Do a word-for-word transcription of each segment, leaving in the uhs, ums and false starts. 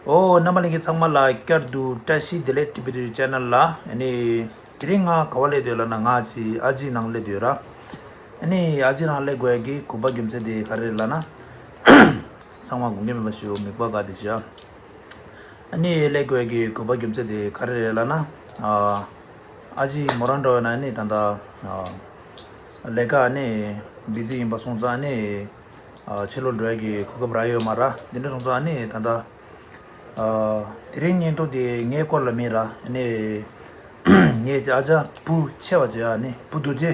ཨོ། རྣམ་པ་ལྷན་རྒྱས་ཚང་མ་ལ་བསྐྱར་དུ་བཀྲ་ཤིས་བདེ་ལེགས། ཊི་བི་ཊུ་ཆེ་ནལ་ལ། ཨ་ནི་དེ་རིང་ང་ག་བ་སླེབས་འདུག་ལབ་ན། ང་ཅིག་ཨ་ཅེ་ནང་སླེབས་འདུག་ར། ཨ་ནི་ཨ་ཅེ་ནང་སླེབས་དགོས་ཡ་གི་དགོངས་པ་རྒྱུ་མཚན་དེ་ག་རེ་རེད་ལབ་ན། ཚང་མ་དགོངས་འགལ་མེད་པ་ཞུ། མིག་པ་དགའ་བདེ་ཞུ་ཡ། ཨ་ནི་སླེབས་དགོས་ཡ་གི་དགོངས་པ་རྒྱུ་མཚན་དེ་ག་རེ་རེད་ལབ་ན། ཨ་ཨ་ཅེ་མོ་རང་འགྲོ་བ་ན་ནི་ད་ལྟ་ཨ་ལས་ཀ་ནི་བི་ཟི་ཡིན་པ་སོང་ཙང་ནི། ཨ་ཕྱི་ལོགས་འགྲོ་ཡ་གི་གོ་སྐབས་རག་ཡོད་མ་རེད། དེ་འདྲ་སོང་ཙང་ནི་ད་ལྟ་ཨ་དེ་རིང་བརྙན་ཐུང་དེ་ངའི་སྐོར་ལ་མིན་ར། ཨ་ནི་ངའི་ཨ་ཅག་བུ་ཆེ་བ་ཅིག་ཡ། ཨ་ནི་བུ་རྡོ་རྗེ།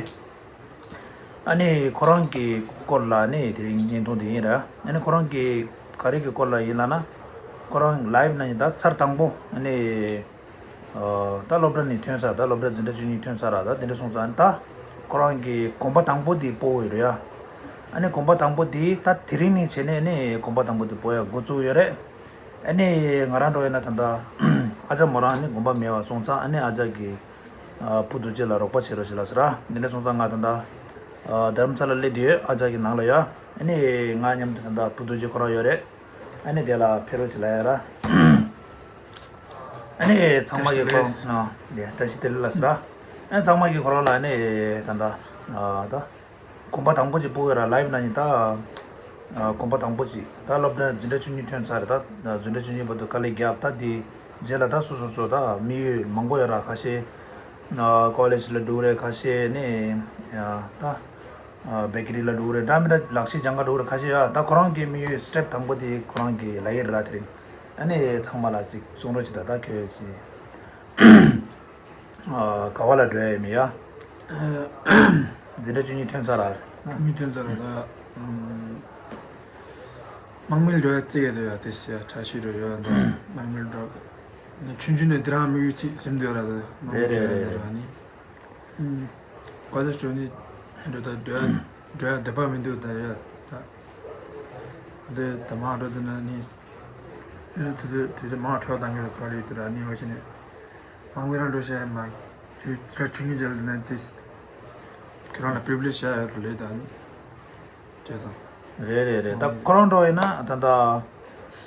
ཨ་ནི་ཁོ་རང་གི་སྐོར་ལ་ནི་དེ་རིང་བརྙན་ཐུང་དེ་ཡིན་ར། ཨ་ནི་ཁོ་རང་གི་ག་རེ་གི་སྐོར་ལ་ཡིན་ལབ་ན། ཁོ་རང་ལའེབ་ནང་ནས་ད་ཚར་དང་པོ་ཨ་ནི་ཨ་ད་སློབ་གྲྭ་ནས་ཐོན་ཚར། ད་སློབ་གྲྭ་འཛིན་གྲྭ་བཅུ་གཉིས་ཐོན་ཚར་ར། ད་དེ་འདྲ་སོང་ཙང་ད་ཁོ་རང་གི་གོམ་པ་དང་པོ་དེ་སྤོ་ཡོད་རེད་ཡ། ཨ་ནི་གོམ་པ་དང་པོ་དེ་ད་དེ་རིང་ནས་བྱས་ནས་ནི་གོམ་པ་དང་པོ་དེ་སྤོ་ཡ་འགོ་བཙུགས་ཡོད་རེད། ཨ་ནི་ང་རང་འགྲོ་ཡོད་ན་ད་ལྟ་ཨ་ཅག་མོ་རང་ནི་དགོངས་པ་མེད་པ་སོང་ཙང་། ཨ་ནི་ཨ་ཅག་གི་ཨ་བུ་རྡོ་རྗེ་ལ་རོགས་པ་བྱེད་རོགས་བྱེད་ལབ་ཟེར་ར། འདི་འདྲ་སོང་ཙང་ང་ད་ལྟ་ཨ་རྡ་རམ་ས་ལ་སླེབས་བསྡད་ཡོད། ཨ་ཅག་གི་ནང་ལ་ཡ། ཨ་ནི་ང་མཉམ་དུ་ད་ལྟ་བུ་རྡོ་རྗེ་ཁོ་རང་ཡོད་རེད། ཨ་ནི་དེ་ལ་ཕེབས་རོགས་བྱེད་ལབ་ཡ་ར། ཨ་ནི་ཚང་མ་གི་བཀྲ་ཤིས་བདེ་ལེགས། ཁོང་ཨ་དེ་བཀྲ་ཤིས་བདེ་ལེགས་ལབ་ཟེར་ར། ཨ་ནི་ཚང་མ་གི་ཁོ་རང་ལ་ཨ་ནི་ད་ལྟ་ཨ་ད། གོམ་པ་དང་པོ་ཅིག་སྤོ་ཡོད་ར། ལའེབ་ནང་ནས་ད་ཨ་གོམ་པ་དང་པོ་ཅིག་ད་སློབ་གྲྭ་འཛིན་གྲྭ་བཅུ་གཉིས་ཐོན་ཚར་རེད། ད་འཛིན་གྲྭ་བཅུ་གཉིས་བར་དུ་དཀའ་ལས་བརྒྱབ། ད་དེ་རྗེས་ལ་ད་སོ་སོ་སོ་ད་དམིགས་ཡུལ་མང་པོ་ཡོད་ར། ཁ་ཤས་ཨ་ཀོ་ལེཇ་ལ་འགྲོ་གི་རེད། ཁ་ཤས་ནི་ཨ་ད་ཨ་བེ་ཀ་རི་ལ་འགྲོ་གི་རེད། འདྲ་མི་འདྲ་ལག་ཤེས་སྦྱང་ག་འགྲོ་གི་རེད། ཁ་ཤས་ཡ། ད་ཁོ་རང་གི་དམིགས་ཡུལ་སི་ཊེབ་དང་པོ་དེ་ཁོ་རང་གི་ལབ་ཀྱི་རེད་ར། དེ་རིང་ཨ་ནི་ཚང་མ་ལ་ཅིག་གསུང་རོགས་བྱེད་ད། ད་ཁྱོད་ཅིག་ཨ་ག་བ་ལ་འགྲོ་ཡ་ཡོད་མེད་ཡ། འཛིན་གྲྭ་བཅུ་གཉིས་ཐོན་ཚར་ར། བཅུ་གཉིས་ཐོན་ཚར་ར། ད་ཨམ་དམག་མི་ལ་འགྲོ་ཡ་རྩིས་ཡ་དེ་ཡ། དེ་བྱས་ཡ་ཁྲ་ཤིས་འགྲོ་ཡ། ད་དམག་མི་ལ་འགྲོ། ང་ཆུང་ཆུང་ནས་འདི་རང་དམིགས་ཡུལ་ཅིག་ཟིན་འདོད་ར། ད་དམག་མི་རེད་རེད་འགྲོ་ཡ་རེད་འདོད་ར། ནི་ཨམ་ག་ཚོད་འགྲོ་ནི་འགྲོ། ད་འགྲོ་ཡ་འགྲོ་ཡ་འདོད་པ་མི་འདུག་ད་ཡ། ད་འདི་ད་མ་འགྲོ་འདི་ན་ནི་དུས་ཚོད་དུས་ཚོད་དུས་ཚོད་མང་འཕྲོ་བཏང་གི་རེད། ཚོར་ཡོད་དུ་ར། ནི་འོ་ཅི་ནས་དམག་མི་རང་འགྲོ་བྱས་མ་དུས་ཚོད་ཆུང་ངུ་རྗེས་ལ་འདི་ན་དེ་ཁྱོད་རང་ལ་པི་བི་ལེ་ཇི་བྱ་ཡོད་རེད་ལས་ད་ནི་བྱས་ཙང་། རེད་རེད་རེད། ད་ཁོ་རང་འགྲོ་ཡིན་ན་ད་ལྟ་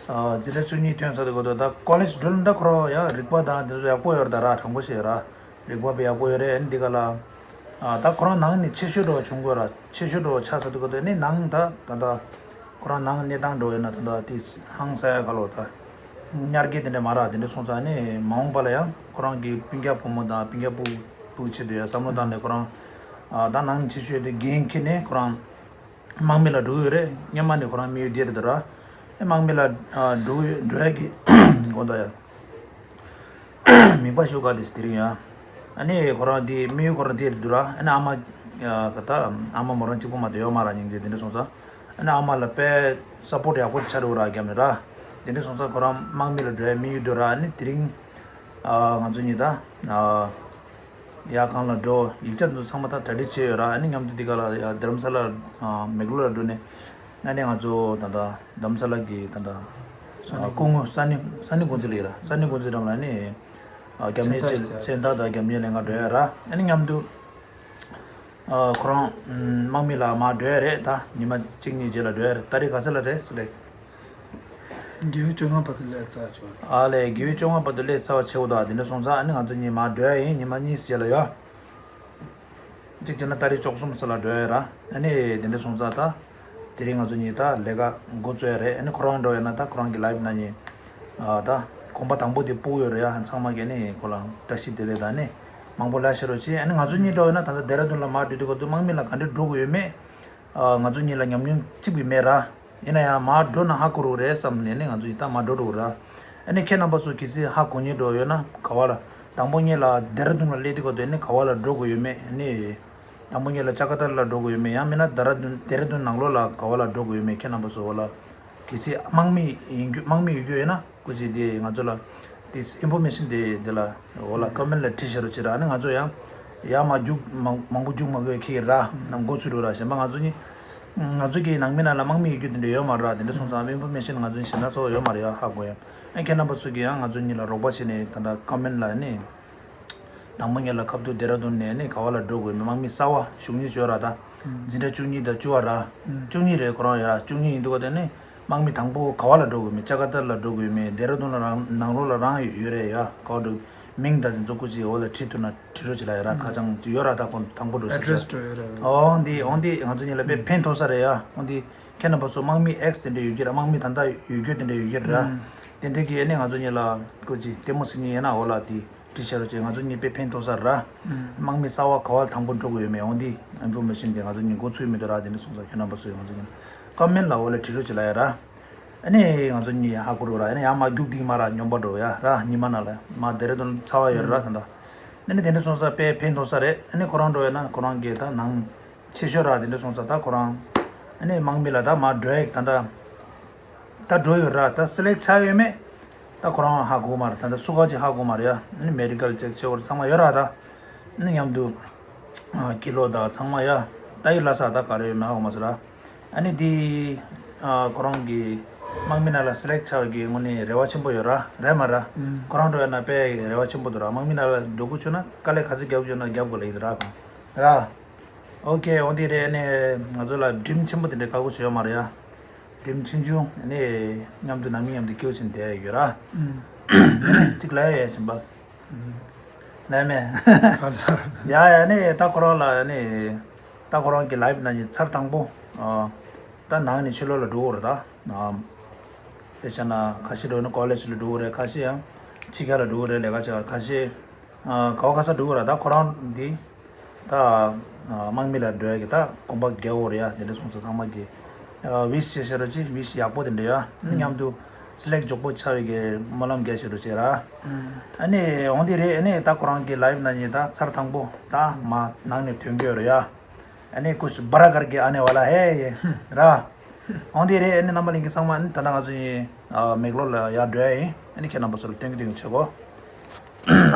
ཨ་འཛིན་གྲྭ་བཅུ་གཉིས་ཐོན་ཚར་དུས་སྐབས་དུ་ད་ཀོ་ལེཇ་འགྲོ་ན་ད་ཁོ་རང་ཡང་རིག་པ་དང་དེ་ཚོ་ཡག་པོ་ཡོད་རེད། ད་ར་དྲང་པོ་བཤད་ར། རིག་པ་དཔེ་ཡག་པོ་ཡོད་རེད། ཨ་ནི་འདི་ག་ལ་ཨ་ད་ཁོ་རང་ནང་ནས་ཆེ་ཤོས་འགྲོ་བ་བྱུང་དགོས་ར། ཆེ་ཤོས་འགྲོ་བ་ཆགས་ཚར་དུས་སྐབས་དུ་ནི་ནང་ད་ད་ལྟ་ཁོ་རང་ནང་གནས་སྟངས་འགྲོ་ཡོད་ན་ད་ལྟ་དེ་ཧང་སང་ཡ་ག་ལོ་ད་ཉར་གི་དེ་འདྲ་མ་ར། དེ་འདྲ་སོང་ཙང་ནི་མ་འོངས་པ་ལ་ཡང་ཁོ་རང་གི་སྤུན་ཀྱག་བུ་མོ་དང་སྤུན་ཀྱག་སྤུ་སྤུ་ཆེད་དུ་ཡ་བསམ་བློ་བཏང་ནས་ཁོ་རང་ཨ་ད་ནང་ཆེ་ཤོས་དེ་འགན་འཁྱེར་ནས་ཁོ་རང་དམག་མི་ལ་འགྲོ་གི་ཡོད་རེད། སྔོན་མ་ནས་ཁོ་རང་དམིགས་ཡུལ་དེ་རེད་འདུག་ར། ཨེ་དམག་མི་ལ་ཨ་འགྲོ་གི་འགྲོ་ཡ་གི་དགོངས་དག་ཡ། མིག་པ་ཤོག་ག་དེ་དེ་རིང་ཡ། ཨ་ནི་ཁོ་རང་དེ་དམིགས་ཡུལ་ཁོ་རང་དེ་རེད་འདུག་ར། ཨ་ནི་ཨ་མ་ཨ་ག་ད་ཨ་མ་མོ་རང་གཅིག་པོ་མ་གཏོགས་ཡོད་མ་ར། སྙིང་རྗེ་དེ་འདྲ་སོང་ཙང་། ཨ་ནི་ཨ་མ་ལ་དཔེ་སབ་པོར་ཊི་ཡག་པོ་ཆགས་འགྲོ་ར་རྒྱབ་ནས་ར། དེ་འདྲ་སོང་ཙང་ཁོ་རང་དམག་མི་ལ་འགྲོ་ཡ་དམིགས་ཡུལ་འདུག་ར། ཨ་ནི་དེ་རིང་ཨ་ང་ཚོ་གཉིས་ད་ཨ། ཡར་གང་ལ་འགྲོ། ཡིག་ཆ་འདི་ཚང་མ་ད་གྲ་སྒྲིག་བྱས་ཡོད་ར། ཨ་ནི་མཉམ་དུ་འདི་ག་ལ་ཡ་རྡ་རམ་ས་ལ་ཨ་མེག་ལོར་ལ་འགྲོ་ནས། ཨ་ནི་ང་ཚོ་ད་ལྟ་རྡ་རམ་ས་ལ་གི་ད་ལྟ་ཨ་སྐུ་ངོ་ས་གནས་ས་གནས་འགོ་འཛིན་ལ་ཡིན་ར། ས་གནས་འགོ་འཛིན་འགྲམ་ལ་ཨ་ནི་ཨ་རྒྱབ་གཉེར་མཚན་རྟགས་མཚན་རྟགས་དང་རྒྱབ་གཉེར་ལེན་ག་འགྲོ་ཡ་ར། ཨ་ནི་མཉམ་དུ་ཨ་ཁོ་རང་དམག་མི་ལ་མར་འགྲོ་ཡ་རེད། ད་ཉི་མ་གཅིག་གཉིས་རྗེས་ལ་འགྲོ་ཡ་རེད། ད་རེས་ག་ཚོད་ལ་རེད་ཟེར་ལེ། དགེ་བའི་བཅོ་ལྔ་བར་དུ་སླེབས་ཚར་བྱུང་། ཨ་ལས། དགེ་བའི་བཅོ་ལྔ་བར་དུ་སླེབས་ཚར་བ་ཆེ་བོ་དང་དེ་འདྲ་སོང་ཙང་། ཨ་ནི་ང་ཚོ་གཉིས་མར་འགྲོ་ཡ་ཡིན། ཉི་མ་གཉིས་རྗེས་ལ་ཡོད། གཅིག་བྱས་ན་ཏ་རིག་བཅུ་གསུམ་ཙམ་ལ་འགྲོ་ཡ་ར། ཨ་ནི་དེ་འདྲ་སོང་ཙང་ད་དེ་རིང་ང་ཚོ་གཉིས་ད་ལས་ཀ་འགོ་བཙུགས་ཡ་རེད། ཨ་ནི་ཁོ་རང་འགྲོ་ཡ་ན་ད་ཁོ་རང་གི་ལའེབ་ནང་ནས་ཨ་ད་གོམ་པ་དང་པོ་དེ་སྤོ་ཡོད་རེད་ཡ། ཚང་མ་གིས་ནི་ཁོ་ལ་བཀྲ་ཤིས་བདེ་ལེགས་དང་ནི་མང་པོ་ལབ་ཤེས་རོགས་བྱེད། ཨ་ནི་ང་ཚོ་གཉིས་འགྲོ་ཡ་ན་ད་ལྟ་ལྡེ་ར་ལྡུན་ལ་མར་འགྲོ་དུས་སྐབས་དུ་དམག་མི་ལ་ག་འདྲ་འགྲོ་དགོས་ཡོད་མེད། ཨ་ང་ཚོ་གཉིས་ལ་ཉམས་མྱོང་གཅིག་པུ་མེད་ར། ཡིན་ན་ཡང་མར་འགྲོ་ན་ཧ་གོ་རོགས་རེད་བསམ་ནས་ནི་ང་ཚོ་ཡིན་ད་མར་འགྲོ་འགྲོ་ར། ཨ་ནི་ཁྱེད་རྣམ་པ་ཚོ་གལ་སྲིད་ཧ་གོ་མཁན་འགྲོ་ཡོད་ན་ག་བ་ལ། དང་པོ་ཉིད་ལ་ལྡེ་ར་ལྡུན་ལ་སླེབས་དུས་སྐབས་དུ་ནི་ག་བ་ལ་འགྲོ་དགོས་ཡོད་མེད་ནི། དང་པོ་ཉིད་ལ་ཅ་ཀ་ཏར་ལ་འགྲོ་དགོས་ཡོད་མེད། ཡང་མིན་ན་ལྡེ་ར་ལྡུན་ལྡེ་ར་ལྡུན་ནང་ལོགས་ལ་ག་བ་ལ་འགྲོ་དགོས་ཡོད་མེད། ཁྱེད་རྣམ་པ་ཚོ་བ་ལ་གལ་སྲིད་དམག་མི་ཡིན་རྒྱུ་དམག་མི་ཡོད་རྒྱུ་ཡོད་ན། སྐུ་མཁྱེན་དེ་ང་ཚོ་ལ་དེ་ཨིན་ཕོར་མེ་ཤན་དེ་དེ་ལ་འོ་ལ་ཀོ་མེན་ལ་བྲིས་བཞག་རོགས་བྱེད་ར། ཨ་ནི་ང་ཚོ་ཡང་ཡར་མར་རྒྱུགས་མང་མང་པོ་རྒྱུགས་མ་དགོས་ཁེ་ར་རྣམས་འགོ་ཚུགས་འགྲོ་ར། གཞན་པ་ང་ཚོ་གཉིས་ང་ཚོ་གི་ནང་མི་ནང་ལ་དམག་མི་ཡོད་རྒྱུ་དེ་འདྲ་ཡོད་མ་ར། དེ་འདྲ་སོང་ཙང་ཨིན་ཕོར་མེ་ཤན་ང་ཚོ་གཞན་དག་ཚོ་ཡོད་མ་རེད་ཡ། ཧ་གོ་ཡ། ཨ་ཁྱེད་རྣམ་པ་ཚོ་གིས་ཡང་ང་ཚོ་གཉིས་ལ་རོགས་པ་བྱས་ནས་ད་ལྟ་ཀོ་མེན་ལ་ནི་དང་པོ་ཉིད་ལ་ཁ་ཐུག་ལྡེ་ར་ལྡུན་ནས་ནི་ག་བ་ལ་འགྲོ་དགོས་མེད། དམག་མི་གསར་བ་ཞུགས་མཁན་བྱོས་ར། ད་འཛིན་གྲྭ་བཅུ་གཉིས་དང་བཅུ་བ་ར། བཅུ་གཉིས་རེད། ཁོ་རང་ཡ་བཅུ་གཉིས་ཡིན་དུས་སྐབས་དེ་ནི། དམག་མི་དང་པོ་ག་བ་ལ་འགྲོ་དགོས་མེད། ཅ་ཀ་ཏ་ལ་འགྲོ་དགོས་མེད། ལྡེ་ར་ལྡུན་ལ་རང་ནང་ལོགས་ལ་རང་ཡོད་རེད་ཡ། ག་བ་འགྲོ། མིང་དང་མཛུབ་གུ་ཅིག་འོག་ལ་བྲིས་ཐུབ་ན་བྲིས་རོགས་བྱེད་ལ་ཡ་ར། ཁ་བྱང་ཅིག་ཡོད་ར། ད་ཁོ་དང་པོ་འགྲོ་ས་ཅིག་ཨེ་ཌི་རེ་སི་འགྲོ་ཡོད་རེད། ཨོ་འདི་ཨོ་འདི་ང་ཚོ་གཉིས་ལ་དཔེ་ཕན་ཐོགས་ས་རེད་ཡ། ཨོ་འདི་ཁྱེད་རྣམ་པ་ཚོ་དམག་མི་ཨེག་སི་དེ་འདྲ་ཡོད་ཀྱི་ར། དམག་མི་ད་ལྟ་ཡོད་རྒྱུ་དེ་འདྲ་ཡོད་ཀྱི་ར། དེ་འདྲ་གི་ཨ་ནི་ང་ཚོ་གཉིས་ལ་སྐུ་ཅིག་ལྟད་མོ་ཟིན་མཁན་ཡིན་ན་འོག་ལ་དེ་བྲིས་བཞག་རོགས་བྱེད། ང་ཚོ་གཉིས་དཔེ་ཕན་ཐོགས་ས་ར། དམག་མི་གསར་བ་ག་བ་དང་པོ་འགྲོ་དགོས་ཡོད་མེད་འོ་འདི་ཨིན་ཕོར་མེ་ཤན་དེ་ང་ཚོ་གཉིས་འགོ་ཚུགས་མི་འདུག་ར། དེ་འདྲ་སོང་ཙང་ཁྱེད་རྣམ་པ་ཚོས་ང་ཚོ་གཉིས་ཀོ་མེན་ལ་འོག་ལ་བྲིས་རོགས་བྱེད་ལ་ཡ་ར། ཨ་ནི་ང་ཚོ་གཉིས་ཧ་གོ་རོགས་ར། ཨ་ནི་ཡང་མ་རྒྱུག་དེ་མ་ར་སྨྱོན་པ་འགྲོ་ཡ་ར། ཉི་མ་ནང་ལ་མ་ལྡེ་ར་ལྡུན་ཚ་བ་ཡོད་ར་ད་ལྟ། ཨ་ནི་དེ་འདྲ་སོང་ཙང་དཔེ་ཕན་ཐོགས་ས་རེད། ཨ་ནི་ཁོ་རང་འགྲོ་ཡ་ན་ཁོ་རང་གི་ད་ནང་ཆེ་ཤོས་ར། དེ་འདྲ་སོང་ཙང་ད་ཁོ་རང་ཨ་ནི་དམག་མི་ལ་ད་མ་འགྲོ་ཡ་ད་ལྟ། ད་འགྲོ་ཡོད་ར། ད་སི་ལེག་ཆགས་ཡོད་མེད་ད་ཁོ་རང་ཧ་གོ་མ་རེད། ད་ད་སུ་ག་ཅིག་ཧ་གོ་མ་རེད་ཡ། ཨ་ནི་མེ་ཌི་ཀལ་ཅེག་བྱེད་དགོས་རེད། ཚང་མ་ཡོད་ར། ད་ཨ་ནི་མཉམ་དུ་ཨ་ཀི་ལོ་ད་ཚང་མ་ཡ། ད་ཡི་ལ་ས་ད་ག་རེ་ཡོད་མེད་ཧ་གོ་མ་སོང་ར། ཨ་ནི་དེ་ཨ་ཁོ་རང་གི་དམག་མི་ནང་ལ་སི་ལེག་ཆགས་ཀྱི་དངོས་གནས་རེ་བ་ཆེན་པོ་ཡོད་ར། རེད་མ་ར། ཁོ་རང་འགྲོ་ཡ་ན་དཔེ་རེ་བ་ཆེན་པོ་འདུག་ར། དམག་མི་ནང་ལ་འགྲོ་དགོས་བྱུང་ན་དཀའ་ལས་ག་ཚོད་རྒྱབ་བྱུང་ན་རྒྱབ་དགོས་ལ་ཡིན་ར། ར། ཨོ་ཁེ། འོ་འདི་རེད། ཨ་ནི་ང་ཚོ་ལ་སྒྲིམ་ཆེན་པོ་དེ་འདྲའི་ཁག་པོ་བྱེད་ཡོད་མ་རེད་ཡ། སྒྲིམ་ཆུང་ཆུང་ཨ་ནི་མཉམ་དུ་ནང་མི་མཉམ་དུ་སྐྱིད་པོ་བྱས་ནས་བསྡད་ཡོད་ར། ཨུམ། གཅིག་ལ་ཡ་ཡ་བཞིན་པ། ཨུམ། ལས་མེད། ཡ་ཡ་ཨ་ནི་ད་ཁོ་རང་ལ་ཨ་ནི་ད་ཁོ་རང་གི་ལའིབ་ནང་ནས་ཚར་དང་པོ། ཨ། ད་ནང་ནས་ཕྱི་ལོགས་ལ་འགྲོ་དགོས་རེད་ད། ཨ། དཔེ་བཞག་ན་ཁ་ཤས་འགྲོ་ན་ཀོ་ལེཇ་ལ་འགྲོ་དགོས་རེད། ཁ་ཤས་ཡང་ཕྱི་རྒྱལ་ལ་འགྲོ་དགོས་རེད། ལས་ཀ་བྱེད་ཁ་ཤས། ཨ། ག་བ་ག་ས་འགྲོ་གི་ར། ད་ཁོ་རང་འདི་ད་ཨ་དམག་མི་ལ་འགྲོ་ཡ་གི་ད་གོམ་པ་རྒྱག་འོ་རེད་ཡ། དེ་འདྲ་སོང་ཙང་ཚང་མ་གི་ཨ་ཝིཤ་བྱེད་ཤེས་རོགས་བྱེད། ཝིཤ་ཡག་པོ་དེ་འདྲ་ཡ། ཨ་ནི་མཉམ་དུ་སི་ལེག་མགྱོགས་པོ་ཆགས་ཡོད་གི་སྨོན་ལམ་རྒྱག་ཤེས་རོགས་བྱེད་ར། ཨ་ནི་འོང་དེ་རེད། ཨ་ནི་ད་ཁོ་རང་གི་ལའིབ་ནང་ནས་ད་ཚར་དང་པོ་ད་མ་ནང་ནས་ཐོན་གི་ཡོད་རེད་ཡ། ཨ་ནི་ཀུཤ་བ་ར་གར་གི་ཨ་ནེ་ཝ་ལ་ཧེ་ཡེ་ར། འོང་དེ་རེད། ཨ་ནི་རྣམ་པ་ལྷན་རྒྱས་ཚང་མ་ཨ་ནི་ད་ལྟ་ང་ཚོ་ཡིན་ཨ་མེག་ལོར་ལ་ཡར་འགྲོ་ཡ་ཡིན། ཨ་ནི་ཁྱེད་རྣམ་པ་ཚོ་ལ་སྟོན་གི་སྟོན་གི་བྱེད་གོ།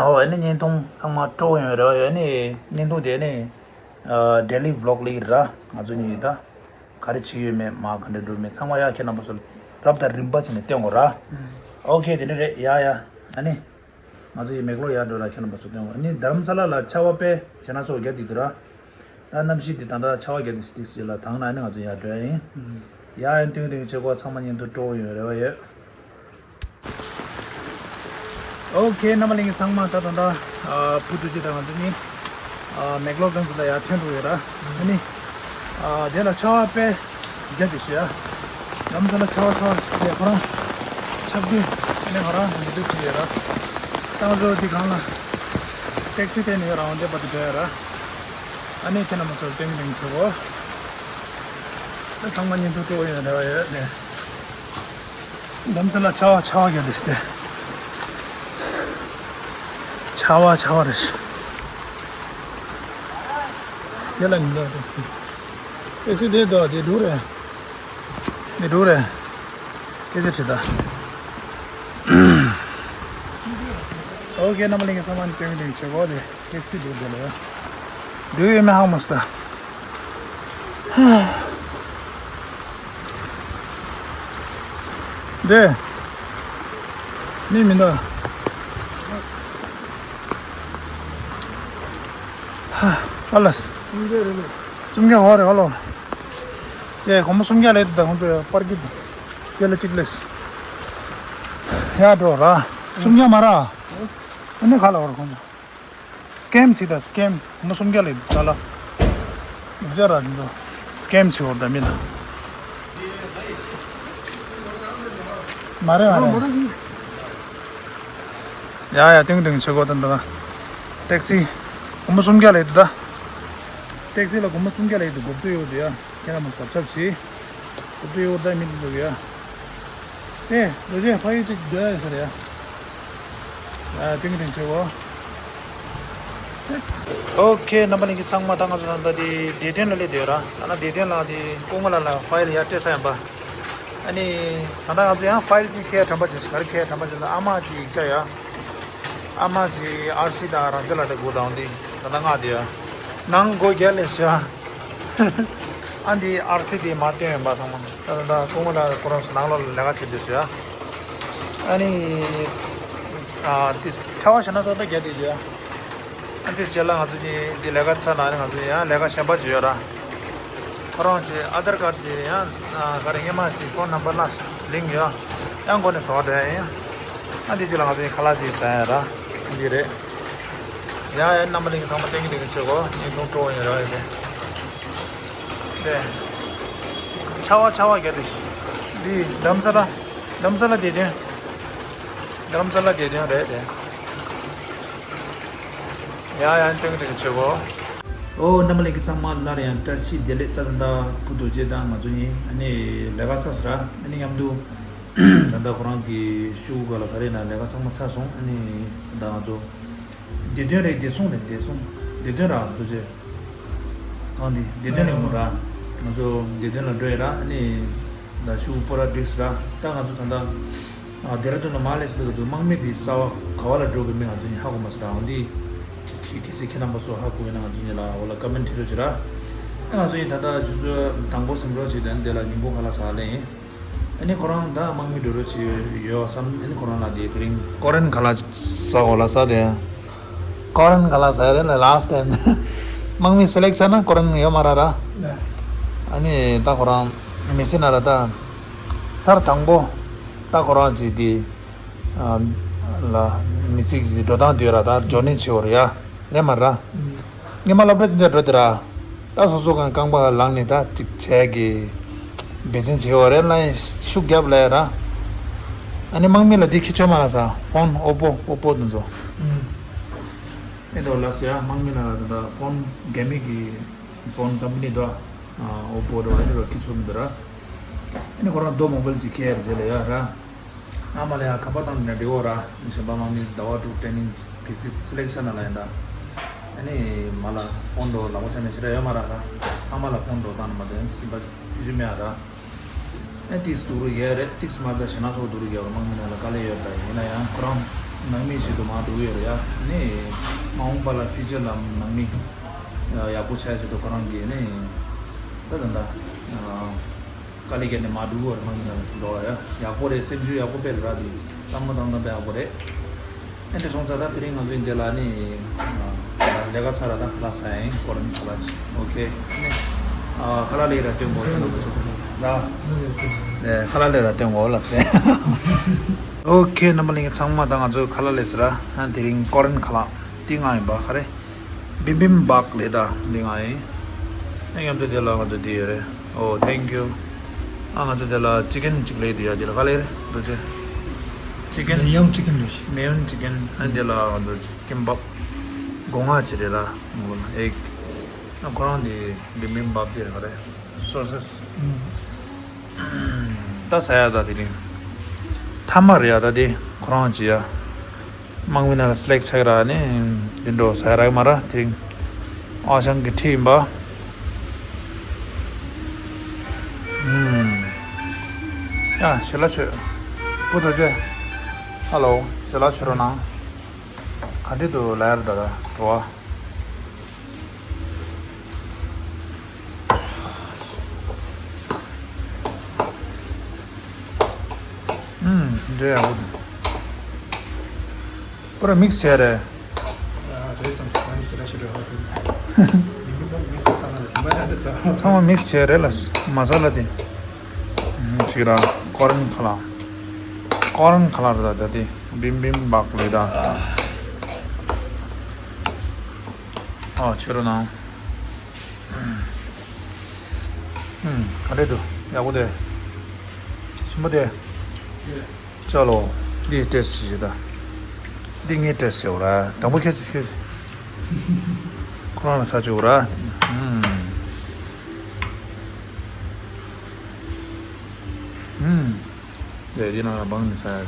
ཨོ་ཨ་ནི་བརྙན་ཐུང་ཚང་མ་སྤྲོ་པོ་ཡོང་རེ་བ་ཡོད། ཨ་ནི་བརྙན་ཐུང་དེ་ཨ་ནི་ཨ་ཌེ་ལི་བི་ལོག་ལ་ཡིན་ར། ང་ཚོ་གཉིས་ད་ག་རེ་བྱེད་ཡོད་མེད་མ་ག་འདྲ་འགྲོ་མེད་ཚང་མ་ཡ་ཁྱེད་རྣམ་པ་ཚོ་ལ་རབ་དང་རིམ་པ་བྱས་ནས་སྟོན་གོ་ར། ཨོ་ཁེ། དེ་འདྲ་རེད་ཡ་ཡ། ཨ་ནི། ང་ཚོ་ཡི་མེག་ལོར་ཡར་འགྲོ་ར། ཁྱེད་རྣམ་པ་ཚོ་སྟོན་གོ། ཨ་ནི་རྡ་རམ་ས་ལ་ལ་ཆར་པ་དཔེ་བྱས་ན་ཚོ་རྒྱག་འདུག་ར། ད་གནམ་གཤིས་འདི་ད་ལྟ་ཆར་པ་རྒྱག་འདུག་སྟེ་ཟེར་ལ་དང་ན་ཨ་ནི་ང་ཚོ་ཡར་འགྲོ་ཡ་ཡིན། ཡ་ཡ་ཏིང་ཏིང་བྱེད་གོ། ཚང་མ་བརྙན་ཐུང་སྤྲོ་པོ་ཡོང་རེ་བ་ཡོད། ཨོ་ཁེ། རྣམ་པ་ལྷན་རྒྱས་ཚང་མ་ད་ད་ད་ཨ་ཕུ་ཏུ་ཅི་ད་ང་ཚོ་གཉིས་ཨ་མེག་ལོར་གན་ས་ལ་ཡར་ཐོན་འགྲོ་ཡོད་ར། ཨ་ནི། ཨ་དེ་ལ་ཆར་པ་དཔེ་རྒྱག་འདུག་ཞུ་ཡ། རྡ་རམ་ས་ལ་ཆར་པ་ཆར་པ་ཞིག་དེ་ཁོ་རང་ཆར་པ་དེ་ཨ་ནི་ང་རང་མི་འདུག་ཅི་ཡོད་ར། ད་ང་ཚོ་འདི་སྒང་ལ་ཊེག་སི་སྟེང་ནས་ཡོད་ར། འོང་དེ་བར་དུ་འགྲོ་ཡ་ར། ཨ་ནི་ཁྱེད་རྣམ་པ་ཚོར་སྟོན་གི་སྟོན་གི་བྱེད་གོ། ད་ཚང་མ་བརྙན་ཐུང་སྤྲོ་པོ་ཡོང་རེ་བ་ཡོད་དེ། རྡ་རམ་ས་ལ་ཆར་པ་ཆར་པ་རྒྱག་འདུག་སྟེ། ཆར་པ་ཆར་པ་རེད། དེ་ལ་ཉིན་འགྲོ་རེད། ཨེ་ཙི་དེ་འགྲོ་དེ་འགྲོ་རེད། དེ་འགྲོ་རེད། སྐད་ཆ་དྲིས་ད། ཨོ་ཁེ། རྣམ་པ་ལྷན་རྒྱས་ཚང་མ་ནི་སྟོན་གི་སྟོན་གི་བྱེད་གོ་དེ། ཊེག་སི་འགྲོ་དེ་ལ་ཡ། འགྲོ་ཡོད་མེད་ཧ་མ་སོང་ད། འདི། མི་མི་འདུག་ཨ་ལ། སུམ་བརྒྱ་འོ་རེད་ཨ་ལོ། ཡ་སྒོར་མོ་སུམ་བརྒྱ་ལས་འདུག་ད་ཁོང་ཚོ་ཡ་པར་གི་འདུག་ཡ་ལ་གཅིག་ལས། ཡ་འགྲོ་ར། སུམ་བརྒྱ་མ་ར། ཨ་ནི་ག་ལ་འོ་ར་ཁོང་ཚོ། སི་ཀེམ་བྱེད་ད་སི་ཀེམ། སྒོར་མོ་སུམ་བརྒྱ་ལས་ད་ལ། ཡོད་ཅག་ར་འདི་ཚོ། སི་ཀེམ་བྱེད་འོ་ད་མི་ད། མ་རེད་མ་རེད། ཡ་ཡ་ཏིང་ཏིང་བྱེད་གོ་ད་ད། ཊེག་སི། སྒོར་མོ་སུམ་བརྒྱ་ལས་འདུག་ད། ཊེག་སི་ལ་སྒོར་མོ་སུམ་བརྒྱ་ལས་འདུག་སྒོར་དུ་ཡོད་དུ་ཡ། ཁྱེད་རང་མ་གཟབ་གཟབ་བྱེད། སྒོར་དུ་ཡོད་ད་མི་འདུག་ཡ། ཨེ། རྡོ་རྗེ་ཕ་ཡུལ་གཅིག་སྡོད་ཡ་ཟེར་ཡ། ཨ་ཏིང་ཏིང་བྱེད་གོ། ཨོ་ཁེ། རྣམ་པ་ལྷན་རྒྱས་ཚང་མ་ད་ང་ཚོ་ད་ལྟ་དེ་བདེ་དོན་ལ་སླེབས་བསྡད་ཡོད་ར། ད་ལྟ་བདེ་དོན་ལ་དེ་སྐུ་ངོ་ལགས་ལ་ཕ་ཡུལ་ཡར་སྤྲད་ཚར་ཡིན་པ། ཨ་ནི་ད་ལྟ་ང་ཚོ་ཡང་ཕ་ཡུལ་གཅིག་ཁྱེར་དྲན་པ་བྱས་ཤིག་ག་རེ་ཁྱེར་དྲན་པ་བྱས་ན་ཨ་མ་གཅིག་ཡིག་ཆ་ཡ། ཨ་མ་གཅིག་ཨར་སི་དང་རང་ཅག་ལ་དེ་དགོས་དང་དེ་ད་ལྟ་མངགས་བསྡད་ཡ། ནང་སྒོ་བརྒྱབ་ལས་ཤི་ཨ། ཨ་འདི་ཨར་སི་དེ་མ་བཏོན་ཡོད་པ་ཚང་མ། ད་ལྟ་སྐུ་ངོ་ལགས་ཁོ་རང་ཚོ་ནང་ལོགས་ལ་ལས་ཀ་བྱེད་དུས་སུ་ཡ། ཨ་ནི། ཨ་དེ་ཆར་པ་ཞེ་ན་ཏོག་ཏོག་རྒྱག་བསྡད་ཀྱི་ཡ། ཨ་དེ་རྗེས་ལ་ང་ཚོ་གཉིས་འདི་ལས་ཀ་ཚར་ན་ཨ་ནི་ང་ཚོ་ཡང་ལས་ཀ་གཞན་པ་ཅིག་ཡོད་ར། ཁོ་རང་ཚོའི་ཨ་དར་ཀར་དེ་ཡང་ཨ་ག་རེ་སྔོན་མ་ཞིག་ཕོན་ནམ་བར་ལ་ལིང་ཡོད། ཡང་སྒོ་ནས་བཟོ་འདྲ་ཡིན། ཨ་འདི་ཅི་ལ་ང་ཚོའི་ཁ་ལག་ཅིག་ཟ་ཡ་ར། འདི་རེད། ཡ་ཡ་རྣམ་པ་ལིང་ཚང་མ་ཏིང་ཏིང་བྱེད་གོ། ཉིན་ཐུང་སྤྲོ་ཡིན་ར་ཡ་དེ། དེ། ཆར་པ་ཆར་པ་རྒྱག་དུས། འདི་དྷ་རམ་ས་ལ། དྷ་རམ་ས་ལ་བསྡད་དོན། དྷ་རམ་ས་ལ་བསྡད་དོན་རེད་དེ། ཡ་ཡ་ཏིང་ཏིང་བྱེད་གོ། ཨོ་རྣམ་པ་ལྷན་རྒྱས་ཚང་མ་སླར་ཡང་བཀྲ་ཤིས་བདེ་ལེགས། ད་ད་ལྟ་བུ་རྡོ་རྗེ་དང་ང་ཚོ་གཉིས་ཨ་ནི་ལས་ཀ་ཚར་སོང་ར། ཨ་ནི་མཉམ་དུ་ད་ལྟ་ཁོ་རང་གི་ཤོག་གུ་ག་ལ་ག་རེ་ན་ལས་ཀ་ཚང་མ་ཚར་སོང་། ཨ་ནི་ད་ལྟ་ང་ཚོ་བདེ་དོན་རེད། བདེ་སྲུང་རེད། བདེ་སྲུང་བདེ་དོན་ར་རྡོ་རྗེ། གང་འདི་བདེ་དོན་ལས་མོ་ར། ང་ཚོ་བདེ་དོན་ལ་འགྲོ་ཡ་ར། ཨ་ནི་ད་ཤོག་གུ་པོ་ར་བསྒྲིགས་སོང་ར། ད་ང་ཚོ་ད་ལྟ་ཨ་ལྡེ་ར་ལྡུན་ལ་མར་སླེབས་ཚར་དུས་དམག་མི་དེའི་རྩ་བ་ག་བ་ལ་འགྲོ་དགོས་མིན་ང་ཚོ་གཉིས་ཧ་གོ་མ་སོང་ར། འོ་འདི་གལ་སྲིད་ཁྱེད་རྣམ་པ་ཚོ་ཧ་གོ་ཡོད་ན་ང་ཚོ་གཉིས་ལ་འོ་ལ་ཀོ་མེན་ཊི་བྲིས་རོགས་བྱེད་ར། ཨ་ང་ཚོ་གཉིས་ད་ལྟ་ཆུ་ཚོད་དང་པོ་ཟིན་འགྲོ་བྱེད་དོན་དེ་ལ་ཉིན་གུང་ཁ་ལག་ཟ་ལེ་ཡིན། ཨ་ནི་ཁོ་རང་ད་དམག་མི་འགྲོ་རོགས་བྱེད་ཡོད་བསམ། ཨ་ནི་ཁོ་རང་ལ་དེ་དེ་རིང་ཀོ་རན་ཁ་ལག་ཟ་འོ་ལ་ཟ་དེ། ཀོ་རན་ཁ་ལག་ཟ་ཡ་རེད་ལ་ལཱ་སི་ཊི་ཊའིམ། དམག་མི་སེ་ལེག་ཊི་བྱས་ན་ཀོ་རན་ཡོད་མ་རེད་ར། ཨ་ནི་ད་ཁོ་རང་མི་སེ་ན་ར་ད། ཚར་དང་པོ། ད་ཁོ་རང་ཅིག་དེ། ཨ་ལ། མི་ཚིག་ཅིག་འགྲོ་སྟངས་དེ་ཡོད་ར། ད་ཇོ་ནི་ཆེ་བོ་ར་ཡ། རེད་མ་ར། སྔོན་མ་སློབ་གྲྭ་དེ་འདྲ་འགྲོ་དེ་ར། ད་སོ་སོ་གང་རྐང་པ་ལངས་ནས་ད་ཅིག་བྱས་གི། འབད་བརྩོན་བྱེད་འོ་རེད་ལ་ཡིན་ཤུགས་རྒྱབ་ལ་ཡ་ར། ཨ་ནི་དམག་མི་ལ་འདི་ཁྱི་ཆོས་མ་ལ་ས་ཕོན་ཨོ་པོ་ཨོ་པོ་དེ་ཚོ། ཨེ་འགྲོ་ལ་ས་ཡ་དམག་མི་ལ་ད་ཕོན་རྒྱ་མི་གི་ཕོན་ཀམ་པ་ནི་དོ། ཨོ་པོ་དོ་ཨ་ནི་རོ་ཁྱི་ཆོས་མི་འདུག་ར། ཨ་ནི་ཁོ་རང་རྡོ་མོ་བལ་ཅིག་ཁྱེར་རྗེས་ལ་ཡ་ར། ཨ་མ་ལ་ཡང་ཁ་པར་བཏང་ནས་འདྲི་འོ་ར། གཞན་པ་དམག་མི་ཟླ་བ་དྲུག་ཊེ་ནིང་གི་སི་སི་ལེག་ཤན་ལ་ཡིན་ད། ཨ་ནི་མ་ལ་ཕོན་འགྲོ་ལག་པ་ཆ་ནས་ཞེ་དྲག་ཡོད་མ་ར་ར། ཨ་མ་ལ་ཕོན་འགྲོ་བཏང་ནས་མ་དེ་གཞན་པ་ཕི་ཞུ་མེད་ཨ་ར། ཨ་ཏིག་སྡུག་རུ་ཡོད་རེད། ཏིག་མ་ད་ཞེ་ན་ཚོགས་སྡུག་རུ་ཡོད་ར། དམག་མི་ནང་ལ་དཀའ་ལས་ཡོད་ད། ཡིན་ན་ཡང་ཁོ་རང་ནང་མི་ཞིག་ཏུ་མ་འགྲོ་གི་ཡོད་ར་ཡ། ཨ་ནི་མ་འོངས་པ་ལ་ཕི་ཅར་ལ་ནང་མི་ཡག་པོ་ཆགས་ཆེད་དུ་ཁོ་རང་གིས་ནི་ད་ད་ད། དཀའ་ལས་བརྒྱབ་ནས་མ་འགྲོ་བར་མང་ཉུང་འགྲོ་བ་ཡ། ཡག་པོ་རེད། སེམས་ཤུགས་ཡག་པོ་སྤེལ་ར་དེ་བསམ་བློ་བཏང་སྟངས་དཔེ་ཡག་པོ་རེད། ཨེ་འདྲ་སོང་ཙང་ད་དེ་རིང་ང་ཚོའི་འདི་ལ་ནི་ལས་ཀ་ཚར་ར། ད་ཁ་ལག་ཟ་ཡིན། ཀོ་རན་ཁ་ལག་ཅིག་ཨོ་ཁེ། ནི་ཁ་ལག་ལས་ར་སྟོན་དགོས་ཡིན་ནོ་ཚོ་ལ། ཁ་ལག་ལས་ར་སྟོན་དགོས་ལ་ཟེར། ཨོ་ཁེ། རྣམ་པ་ལྷན་རྒྱས་ཚང་མ་ད་ང་ཚོའི་ཁ་ལག་ལས་ཟེར་ར། དེ་རིང་ཀོ་རན་ཁ་ལག་དེ་ང་ཡིན་པ་ག་རེ། བིམ་བིམ་བག་ལེ་ད་འདི་ང་ཡིན། ཨ་མཉམ་དུ་དེ་ལ་ང་ཚོ་འདི་ཡོད་རེད། ཨོ་ཐེང་ཀྱུ། ཨ་ང་ཚོ་དེ་ལ་ཅི་ཀན་ཅིག་ལེ་འདི་ཡ། འདི་ལ་ག་ལེ་རེད་འདུ་ཅེ། ཅི་ཀན། མེ་ཡོང་ཅི་ཀན་རེད། མེ་ཡོང་ཅི་ཀན། ཨ་འདི་ལ་ང་ཚོ་ཀིམ་བབ། སྒོ་ང་ཅི་རེད་ལ། ཨེག། ཨ་ཁོ་རང་འདི་བིམ་བིམ་བག་འདི་རེད་ག་རེད། སོ་སེ་སི། ད་ཟ་ཡ་ད་དེ་རིང་། ཐ་མ་རེད་ཡ་ད་དེ་ཁོ་རང་ཅི་ཡ། དམག་མི་ནང་ལ་སི་ལེག་ཆགས་ར་ནི། འདི་འགྲོ་ཟ་ཡ་རག་མ་ར་དེ་རིང་། ཨ་ཞང་གི་ཁྲིད་ཡིན་པ། ཨུམ། ཡ་ཞལ་ལག་མཆོད། བུ་རྡོ་རྗེ། ཧ་ལོ། ཞལ་ལག་མཆོད་རོགས་གནང་། ག་འདྲེ་འདུག་ལ་ཡར་ད་ད་འགྲོ་བ། ཨུམ། འདྲེ་ཡག་པོ་འདུག་པུ་ར་མིག་སི་བྱས་རེད། ཚང་མ་མིག་སི་བྱས་རེད་ལ། མ་ས་ལ་དེ། ཅིག་ར་ཀོ་རན་ཁ་ལག་ཀོ་རན་ཁ་ལག་རེད་ད་དེ། བིམ་བིམ་བག་ལེ་ད། ཨ་ཆོས་རོ་ནང་། ཨུམ། ག་འདྲེ་འདུག་ཡག་པོ་དེ། ཞིམ་པོ་དེ། ཅོ་ལོ། འདི་ཊེ་སི་ཊི་བྱེད་ད། འདི་ངས་ཊེ་སི་ཊི་བྱེད་འོ་ར། དང་པོ་ཁྱེད་ཀྱིས་ཁྱེད་ཀྱིས། ཁོ་རང་ལ་ཟ་བཅུག་འོ་ར། ཨུམ། ཨུམ། དེ་འདི་ནང་ལ་སྦངས་ནས་ཟ་ཡ།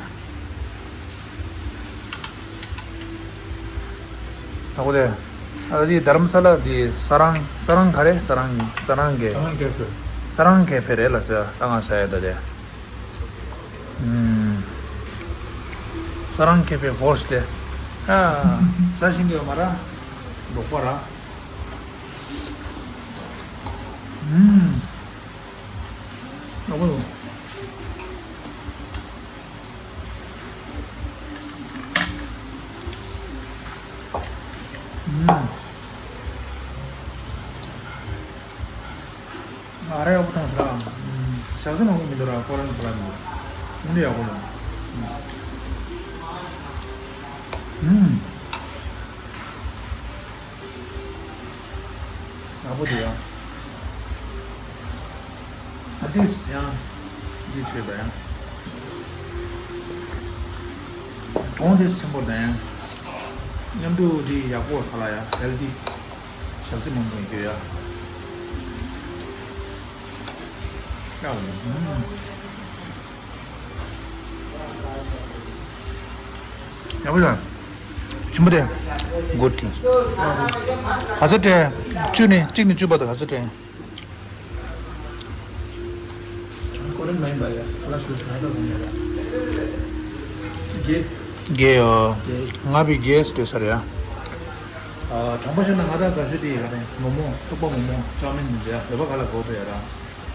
ཨ་ཁོ་དེ། ཨ་འདི་དྷ་རམ་ས་ལ་འདི་ས་རང་ས་རང་ག་རེ། ས་རང་ས་རང་གེ། ས་རང་ཀེ་ཧྥེ། ས་རང་ཀེ་ཧྥེ་རེད་ལ་ཟེར། ད་ང་ཟ་ཡ་ད་དེ། ཨུམ། ས་རང་ཀེ་ཧྥེ་ཧོ་སི་དེ། ཨ། ཟ་ཤེས་ཀྱི་ཡོད་མ་ར། ལོག་པ་ར། ཨུམ། ཨ་ཁོ། ཨུམ། ཡག་པོ་མཐོང་སོང་ར། ཞག་ཚི་མང་པོ་མི་འདུག་ར། ཁོ་རང་ཚོ་ལ་མི་འདུག་མི་འདུག་ཡག་པོ་ཡོང་། ཨུམ། ཡག་པོ་འདུག་ཡ། ཨ་ཏིས་ཡང་འདི་བྱས་པ་ཡང་གོང་དེ་ཆེན་པོ་དང་མཉམ་དུ་འདི་ཡག་པོ་ཁ་ལ་ཡ་ཧེལ་ཐི། ཞག་ཚི་མང་པོ་ཡོད་ཡ། ཡག་པོ་ཡ། ཆེན་པོ་དེ། གུད། ག་ཚོད་སྤྲད། བཅུ་ནས་གཅིག་ནས་བཅུ་བར་དུ་ག་ཚོད་སྤྲད། ཁོ་རང་མ་ཡིན་པ་ཡ། ཁ་ལག་ཞུ་ཞུ་ཧ་ད་རུང་ཡ། བརྒྱད། བརྒྱད་ཡོ། བརྒྱད། ང་བི་བརྒྱད་སྤྲད་ས་རེད་ཡ། ཨ། དྲང་པོ་བཤད་ན་ང་ད་དགའ་ཤོས་དེ་ཡ་རེད། མོག་མོག་ཐུག་པ་མོག་མོག་ཅའོ་མིན་མི་འདུག་ཡ། བོད་པ་ཁ་ལག་དགའ་པོ་ཡ་ར།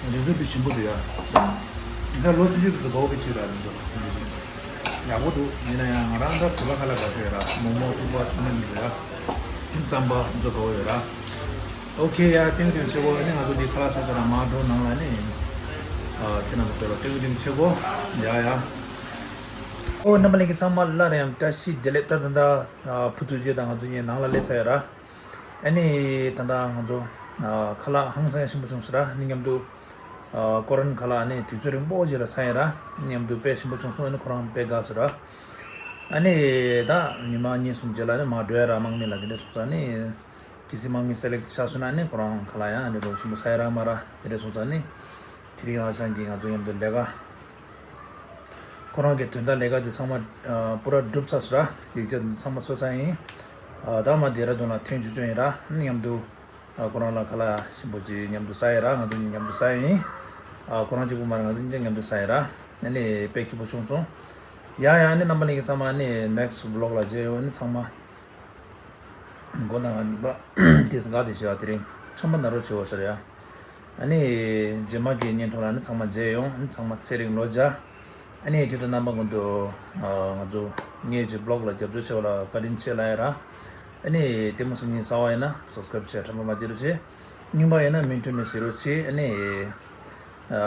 འདི་ཚོ་བི་ཞིམ་པོ་འདུག་ཡ། འདི་ཚོ་ལོ་ཆུང་ཆུང་དེ་ཚོ་དགའ་པོ་བྱེད་ར། འདི་ཚོ་འདི་བཞིན་ཡག་པོ་འདུག་ཡིན་ན་ཡང་ང་རང་ད་བོད་པ་ཁ་ལག་དགའ་ཤོས་ཡ་ར། མོག་མོག་ཐུག་པ་ཅའོ་མིན་མི་འདུག་ཡ། རྩམ་པ་འདི་ཚོ་དགའ་པོ་ཡོད་ར། ཨོ་ཁེ་ཡ། ཐེངས་དང་ཆེ་གོ་ནི་ང་ཚོ་འདི་ཁ་ལག་ཟ་ས་ར་མ་འགྲོ་ནང་ལ་ནི། ཨ། ཁྱེད་རྣམ་པ་ཚོ་ལ་ཐེངས་དང་ཆེ་གོ་ཡ་ཡ། ཨོ་རྣམ་པ་ལྷན་རྒྱས་ཚང་མ་སླར་ཡང་བཀྲ་ཤིས་བདེ་ལེགས། ད་ད་ད་ཨ་བུ་ཐུགས་རྗེ་དང་ང་ཚོ་གཉིས་ནང་ལ་སླེབས་ཚར་ཡ་ར། ཨ་ནི་ད་ད་ང་ཚོ་ཨ་ཁ་ལག་ཧང་སང་ཞིམ་པོ་བྱུང་སོང་ར། ནི་མཉམ་དུ་ཨ་ཀོ་རན་ཁ་ལག་ནི་དུས་ཚོད་རིང་པོ་ཞིག་ལ་ཟ་ཡ་ར། ནི་མཉམ་དུ་དཔེ་ཞིམ་པོ་བྱུང་སོང་། ཨ་ནི་ཁོ་རང་དཔེ་དགའ་སོང་ར། ཨ་ནི་ད་ཉི་མ་གཉིས་གསུམ་རྗེས་ལ་ནི་མ་འགྲོ་ཡ་ར། དམག་མི་ལ་དེ་འདྲ་སོང་ཙང་ནི། གལ་སྲིད་དམག་མི་སེ་ལེག་ཊི་ཆགས་སོང་ན་ནི་ཁོ་རང་ཁ་ལག་ཡང་ཨ་ནི་རོ་ཞིམ་པོ་ཟ་ཡ་རག་མ་རག་དེ་འདྲ་སོང་ཙང་ནི། དེ་རིང་ཧང་སང་གི་ང་ཚོ་མཉམ་དུ་ལས་ཀ། ཁོ་རང་གི་དོན་དག་ལས་ཀ་དེ་ཚང་མ་ཨ་པུ་ར་གྲུབ་ཚར་སོང་ར། ཡིག་ཆ་ཚང་མ་བཟོས་ཚར་ཡིན། ཨ་ད་མ་ཌེ་ར་ཌུན་ལ་ཐོན་ཆོག་ཆོག་ཡིན་ར། མཉམ་དུ་ཨ་ཁོ་རང་ལ་ཁ་ལག་ཞིམ་པོ་ཅིག་མཉམ་དུ་ཟ་ཡ་ར། ང་ཚོ་གཉིས་མཉམ་དུ་ཟ་ཡ་ཡིན། ཨ་ཁོ་རང་གཅིག་པུ་མ་རེད། ང་ཚོ་གཉིས་མཉམ་དུ་ཟ་ཡ་ར། ཨ་ནི་དཔེ་སྐྱིད་པོ་བྱུང་སོང་། ཡ་ཡ། ཨ་ནི་རྣམ་པ་ལྷན་རྒྱས་ཚང་མ་ཨ་ནི་ནེག་སི་ཊི་བི་ལོག་ལ་མཇལ་ཡོང་། ཨ་ནི་ཚང་མ་མགོ་ན་ནི་པ་དེ་སྒ་དེ་བྱེད་པ་དེ་རིང་ཁྲམ་པ་ན་རོ་བྱེད་འོ་ཟེར་ཡ། ཨ་ནི་རྗེས་མ་གི་བརྙན་ཐུང་ལ་ནི་ཚང་མ་མཇལ་ཡོང་། ཨ་ནི་ཚང་མ་ཚེ་རིང་ལོ་བརྒྱ། ཨ་ནི་དུས་དང་རྣམ་པ་ཀུན་ཏུ་ང་ཚོ་ངའི་ཅིག་བི་ལོག་ལ་རྒྱབ་སྐྱོར་བྱེད་པ་ལ་བཀའ་དྲིན་ཆེ་ལབ་ཡ་ར། ཨ་ནི་ལྟད་མོ་གཟིགས་མཁན་གསར་པ་ཡིན་ན་སབ་སི་ཀ་རེབ་བྱེད། ཁྲམ་པ་མ་བརྗེད་རོགས་བྱེད། རྙིང་པ་ཡིན་ན་མུ་མཐུད་ནས་གཟིགས་རོགས་བྱེད། ཨ་ནི་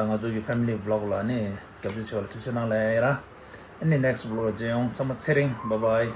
ང་ཚོ་གི་ཕེ་མི་ལི་བི་ལོག་ལ་ནི་རྒྱབ་སྐྱོར་བྱེད་པ་ལ་ཐུགས་རྗེ་གནང་ལབ་ཡ་ར། ཨ་ནི་ནེག་སི་ཊི་བི་ལོག་ལ་མཇལ་ཡོང་། ཚང་མ་ཚེ་རིང་། བྷའི་བྷའི།